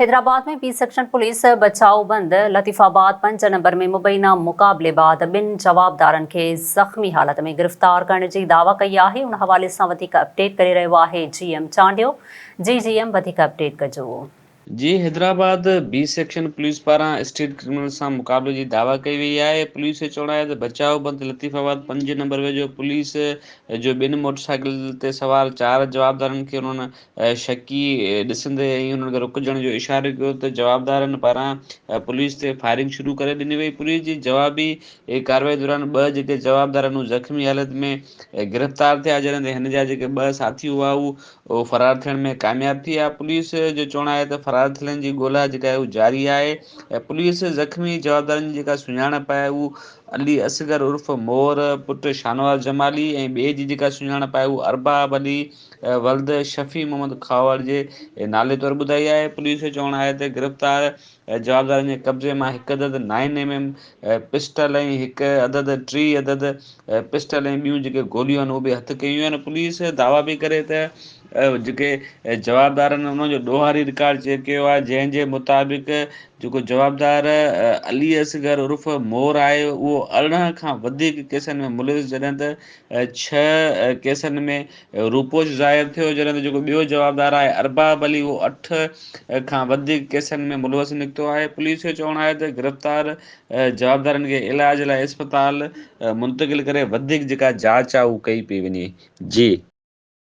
Hyderabad ۾ B section police بچاء بند لطيف آباد پنج نمبر ۾ مبينا مقابلي بعد ٻن جوابدارن کي زخمي حالت ۾ گرفتار ڪرڻ جي دعويٰ ڪئي آهي ان حوالي سان وڌيڪ اپڊيٽ ڪري رهيو آهي جي ايم چانڊيو جي جي ايم وڌيڪ اپڊيٽ ڪجو. جي حيدرآباد بي سيڪشن پوليس پاران اسٽريٽ ڪرمنلز سان مقابلي جي دعويٰ ڪئي وئي آهي. پوليس جو چوڻ آهي ته بچاء بند لطيف آباد پنج نمبر ويجهو پوليس جو ٻن موٽرسائيڪل تي سوار چار جوابدارن کي انهن شڪي ڏسندي ۽ انهن کي رڪجڻ جو اشارو ڪيو ته جوابدارن پاران پوليس تي فائرنگ شروع ڪري ڏني وئي. پوليس جي جوابي ڪارروائي دوران ٻه جيڪي جوابدار آهن اهي زخمي حالت ۾ گرفتار ٿيا جڏهن ته هن جا جيڪي ٻه ساٿي هئا اهي فرار ٿيڻ ۾ ڪامياب ٿي ويا. پوليس جو چوڻ آهي ته فرار ٿيلن جي ڳولا جيڪا آهي اها جاري آهي ۽ پوليس زخمي جوابدارن جي جيڪا سڃاڻپ آهي اهو علي اصغر عرف مور پٽ شاهنواز جمالي ۽ ٻئي جي جيڪا سڃاڻپ آهي اهو ارباب علي ولد شفيع محمد کهاوڙ جي نالي طور ٻڌائي آهي. پوليس جو چوڻ آهي ته گرفتار جوابدارن جي قبضي مان هڪ عدد نائن ايم ايم پسٽل ۽ هڪ عدد ٽي عدد پسٽل ۽ ٻيون جيڪي گوليون آهن اهي به هٿ ڪيون ويون آهن. پوليس دعويٰ پئي ڪري ته جيڪي جوابدار آهن انهن جو ڏوهاري رڪارڊ چيڪ ڪيو آهي جنهن جي مطابق جيڪو جوابدار علي اصغر عرف مور آهي اهو 18 کان وڌيڪ ڪيسن ۾ ملوث جڏهن ته ڇهه ڪيسن ۾ روپوش ظاهر ٿيو جڏهن ته جيڪو ٻيو جوابدار آهي ارباب علي اهو اٺ کان وڌيڪ ڪيسن ۾ ملوث نڪتو آهي. پوليس جو چوڻ آهي ته گرفتار جوابدارن کي علاج لاء اسپتال منتقل ڪري وڌيڪ جيڪا جاچ آهي اهو ڪئي پئي وڃي. جي.